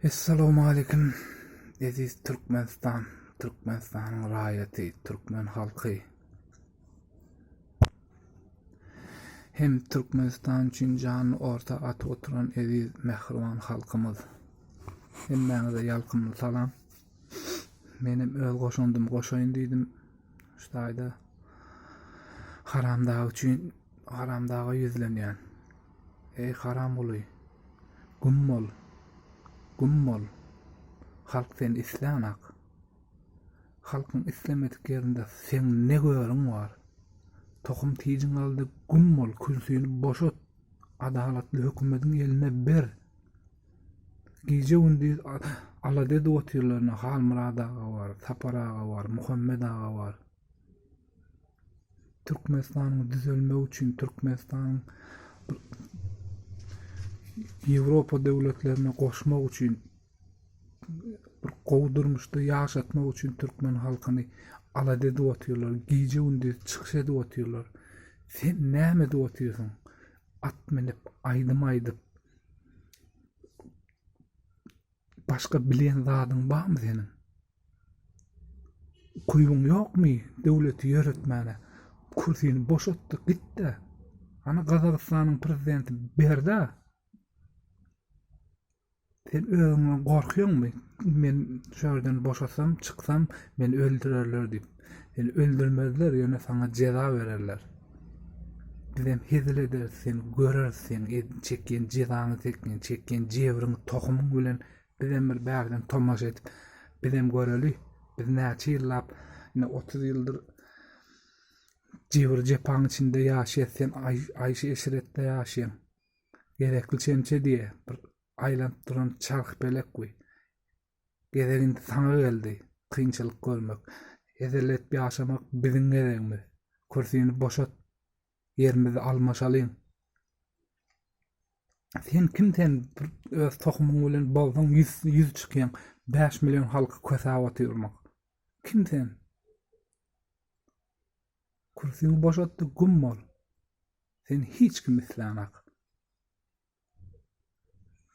Essalawmaleýkim eziz Türkmenistan, Türkmenistanyň raýaty, türkmen halky. Hem Türkmenistan üçin janyny orta atyp oturan eziz mähriban halkymyz. Hemmäňize ýalkymly salam. Menem öz goşandymy goşaýyn diýdim. Şu taýda Haramdag üçin Haramdaga ýüzlenýän. Eý Haramguly, güm bol, güm bol. Halk seni islänak. Halkyň islemedik ýerinde seň ne görüň bar? Tohum tijiň aldy, güm bol, kürsüni boşat, adalatly hökümediň eline ber. Gije-gündiz alada edip otyrlar, Halmyrat aga bar, Sapar aga bar, Muhammet aga bar. Türkmenistanyň düzelmegi üçin Türkmenistanyň Ýewropa döwletlerine goşmak üçin bir gowy durmuşda ýaşatmak üçin türkmen halkyny alada edip otyrlar, gije-gündiz çykyş edip otyrlar. Sen näme edip otyrsyň? At münüp, aýdym aýdyp, başga bilen zadyň barmy seniň? Ukybyň ýokmy döwleti ýöretmäne? Kürsini boşatdy, git-de. Hany Gazagystanyň prezidenti berdä. Sen özüňden gorkýaňmy? Men şu ýerden boşasam, çyksam, meni öldürerler diýip. Seni öldürmezler, ýöne saňa jeza bererler. Bizem hezil ederis, seni göreris, seň çekýän jezaňy, çekýän çekýän jebriňi tohumyň bilen bizem bir bärden tomaşa edip, bizem göreli. Biz näçe ýyllap, ine 30 ýyldyr jebir-jepaň içinde ýaşaýas, sen aýşy-eşretde ýaşaýaň. Gezekli çemçe diýe, bir aýlanyp duran çarhypelek bu. Gezek indi saňa geldi, kynçylyk görmek. Hezil edip ýaşamak biziň gezegimiz. Kürsini boşat, ýerimizi almaşalyň. Sen kim sen öz tohumyň bilen bolsaň ýüz ýüz çykýaň 5 million halky kösäp otyrmak. Kim sen? Kürsüňi boşatdy güm bol. Seni hiç kim islänak.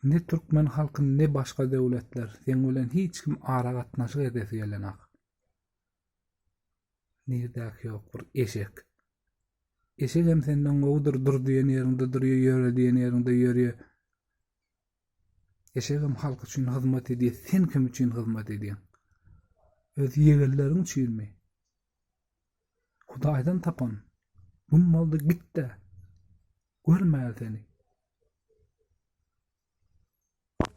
Ne türkmen halky ne başga döwletler seň bilen hiç kim aragatnaşyk edesi gelenak. Nirdäki ýok bir eşek. Eşegem senden gowudyr dur diýen ýeriňde durýa ýöre diýen ýeriňde ýörýä. Eşegem halk üçin hyzmat edýä sen kim üçin hyzmat edýäň? Öz ýegenleriň üçinmi? Hudaýdan tapan. Güm boldy gitde. Görmäli seni.